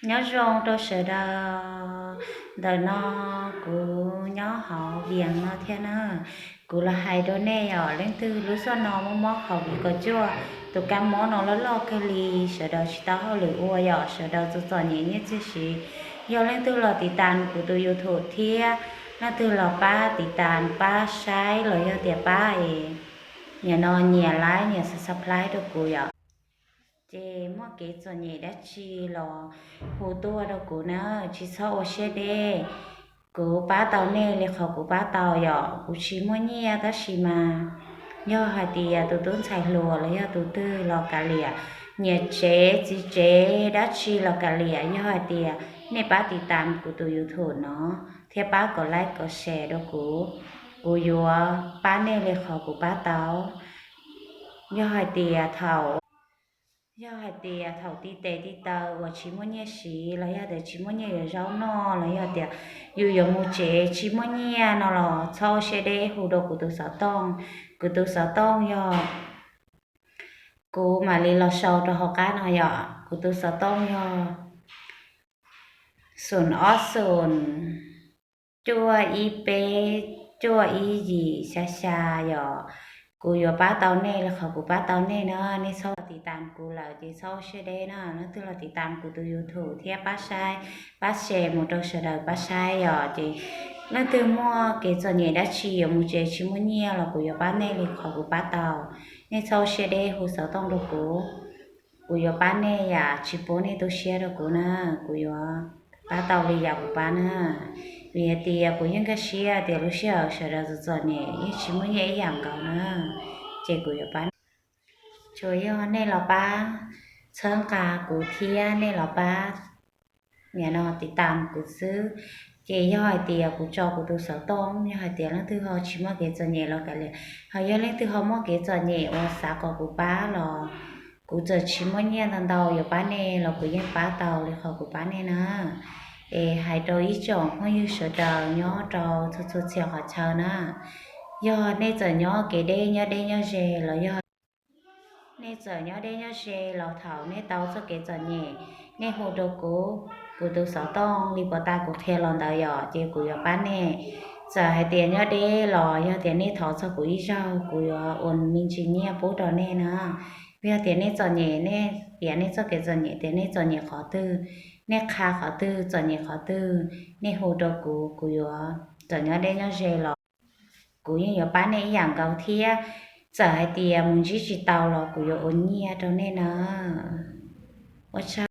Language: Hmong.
Nyob zoo rau sawv daws, ntawm no kuv nyob hauv Vias no thiab na. Kuv los hais rau nej yom, leej twg lub xub no mob mob khaum vim kom cuaj, tus kab mob no loj loj kawg li, sawv daws tsis tau hauj lwm ua yom, sawv daws txom txom nyem nyiaj txiag siv. Yog leej twg los tiv tas kuv tus YouTube thiab leej twg los pab tiv tas pab saib los yog tias pab es nim no nyiam like nyiam subscribe rau kuv yom. Ces muaj kev txom nyem dab tsi los hu tuaj rau kuv na, tsis txhob ua siab deb. Kuv pab tau nej li qhov kuv pab tau yom, kuv tsis muaj nyiaj tab sis mas yog hais tias tus tub ntxhais hluas los yog tus twg los kav liam, niam tsev txiv tsev dab tsi los kav liam, yog hais tias nej pab tiv tas kuv tus YouTube no thiab pab kom like kom share rau kuv, kuv yuav pab nej li qhov kuv pab tau. Yog hais tias thaum, yog hais tias thaum tib tes tib taw uas tsis muaj nyiaj siv los yog tias tsis muaj nyiaj yuav zaub noj los yog tias yus yuav mus tsev tsis muaj nyiaj no los txhob siab deb hu rau kuv tus xov tooj. Kuv tus xov tooj yog, kuv mam li los sau rau hauv qab no yom, kuv tus xov tooj yog xoom ob xoom cuaj ib peb cuaj ib yim xya xya yom. Kuv yuav pab tau nej li qhov kuv pab tau nej na. Nej txhob los tiv tas kuv lawm ces txhob siab deb na. Leej twg los tiv tas kuv tus YouTube thiab pab saib, pab share mus rau sawv daws pab saib yom. Ces leej twg muaj kev txom nyem dab tsi yuav mus tsev tsis muaj nyiaj los kuv yuav pab nej li qhov kuv pab tau. Nej txhob siab deb hu xov tooj rau kuv, kuv yuav pab nej yam tsis pub nej tu siab rau kuv na. Kuv yuav pab tau li yam kuv pab na. Vim hais tias kuv yeej nkag siab tias lub sij hawm sawv daws txom txom nyem yeej tsis muaj nyiaj ib yam nkaus na, ces kuv yuav pab nej. Tsuas yog nej los pab txhawb nqa kuv thiab nej los pab nim no tiv tas kuv xwb. Ces yog hais tias kuv tso kuv tus xov tooj, yog hais tias leej twg ho tsis muaj kev txom nyem los kav liam, ho yog leej twg ho muaj kev txom nyem uas xav kom kuv pab los kuv txawm tsis muaj nyiaj ntau ntau yuav pab nej los kuv yeej pab tau li qhov kuv pab nej na. Es hais rau ib tsoom phooj ywg sawv daws nyob rau txhua txhua txhia qhov chaw na, yog nej txawm nyob kev deb nyob deb nyob ze los yog nej txawm nyob deb nyob ze los thaum nej tau txoj kev txom nyem, nej hu rau kuv, kuv tus xov tooj li puas tas kuv qhia los ntawd yom, ces kuv yuav pab nej. Txawm hais tias nyob deb los yog tias nej thov txog kuv ib zaug kuv yuav ua me ntsis nyiaj pub rau nej na. Yog tias nej txom nyem, nej piav nej txoj kev txom nyem tias nej txom nyem qhov twg, nej qha qhov twg txom nyem qhov twg, nej hu rau kuv, kuv yuav, txawm nyob deb nyob ze los kuv yeej yuav pab nej ib yam nkaus thiab. Txawm hais tias mus ntsib tsis tau los kuv yuav ua nyiaj rau nej na. Ua tsaug.